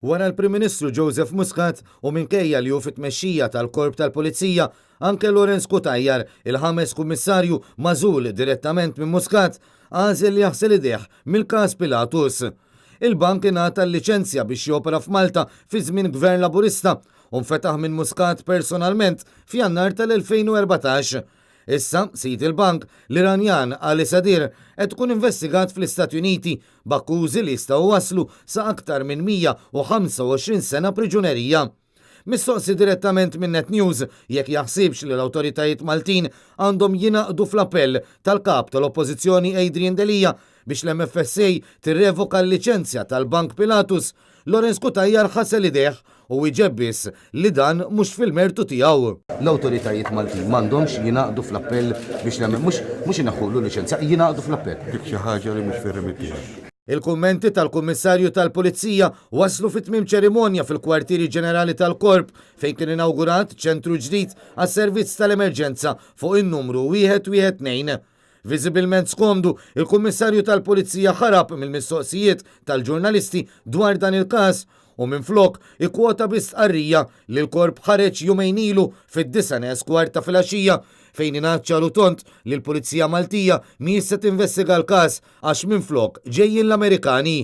Wara l-Prim Ministru Joseph Muscat u minkejja li hu fit-tmexxija tal-Korp tal-Pulizija, anke Lawrence Cutajar, il-ħames Kummissarju magħżul direttament minn Muscat, għażel li jaħsel idejh mill-każ Pilatus. Il-bank ingħata l-liċenzja biex jopera f'Malta fi żmien Gvern Laburista u nfetaħ minn Muscat personalment f'Jannar tal-2014. Issa, sid il-bank, l-Iranjan Ali Sadir, qed ikun investigat fl-Istati Uniti b'akkużi li jistgħu iwasslu sa aktar minn 125 sena priġunerija. Mistoqsi direttament minn Net News jekk jaħsibx li l-awtoritajiet Maltin għandhom jingħaqdu fl-appell tal-Kap tal-Oppożizzjoni Adrian Delia biex l-MFSA tirrevoka l-liċenzja tal-Bank Pilatus, Lawrence Cutajar ħasel idejh u wieġeb biss li dan mhux fil-mertu tiegħu. L-awtoritajiet Maltin m'għandhomx jingħaqdu fl-appell biex l mhux mhux ineħħulu l-liċenzja, jingħaqdu fl-appell. Dik xi ħaġa li mhux fir-remit tiegħi. Il-kummenti tal-Kummissarju tal-Pulizija waslu fi tmiem ċerimonja fil-Kwartieri Ġenerali tal-Korp fejn kien inawgurat ċentru ġdid għas-servizz tal-emerġenza fuq in-numru 112. Viżibilment skomdu, il-Kummissarju tal-Pulizija ħarab mill-mistoqsijiet tal-ġurnalisti dwar dan il-każ u minflok ikkwota bi stqarrija li l-Korp ħareġ jumejn ilu fid-disgħa neqes kwart ta' filgħaxija fejn ingħad ċar u tond li l-Pulizija Maltija mhijiex se tinvestiga l-każ għax minflok ġejjin l-Amerikani.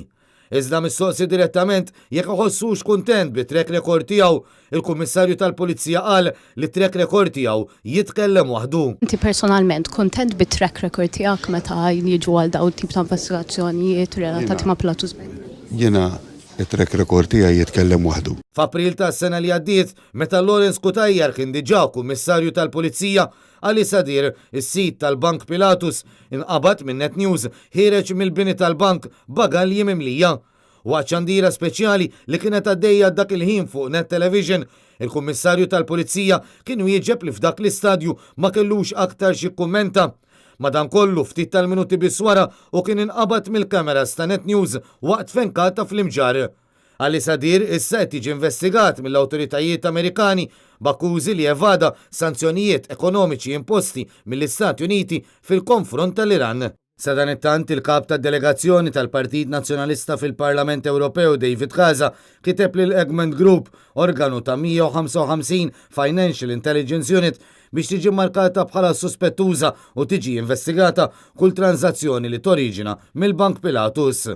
Iżda mistoqsi direttament jekk iħossux kuntent bit-track record tiegħu, il-Kummissarju tal-Pulizija qal li t-track record tiegħu jitkellem waħdu. Inti personalment kuntent bit-track record tiegħek meta jiġu għal dawn it-tip ta' investigazzjonijiet relatati ma' Pilatus Bank? Jiena it-track record tiegħi jitkellem waħdu. F'April tas-sena li għaddiet, meta Lawrence Cutajar kien diġà Kummissarju tal-Pulizija, Ali Sadir, is-sid tal-Bank Pilatus, inqabad minn Net News ħiereġ mill-bini tal-bank b'bagalji mimlija. Waqt xandira speċjali li kienet għaddejja dak il-ħin fuq Net Television, il-Kummissarju tal-Pulizija kien wieġeb li f'dak l-istadju ma kellux aktar x'jikkummenta. Madankollu, ftit tal-minuti biss wara hu kien inqabad mill-cameras ta' Net News waqt fenkata fl-Imġarr. Ali Sadir issa qed jiġi investigat mill-awtoritajiet Amerikani b'akkużi li evada sanzjonijiet ekonomiċi imposti mill-Istati Uniti fil-konfront tal-Iran. Sadanittant, il-Kap tad-Delegazzjoni tal-Partit Nazzjonalista fil-Parlament Ewropew David Casa kiteb lil Egmont Group, organu ta' 155 Financial Intelligence Unit, biex tiġi mmarkata bħala suspettuża u tiġi investigata kull tranżazzjoni li toriġina mill-Bank Pilatus.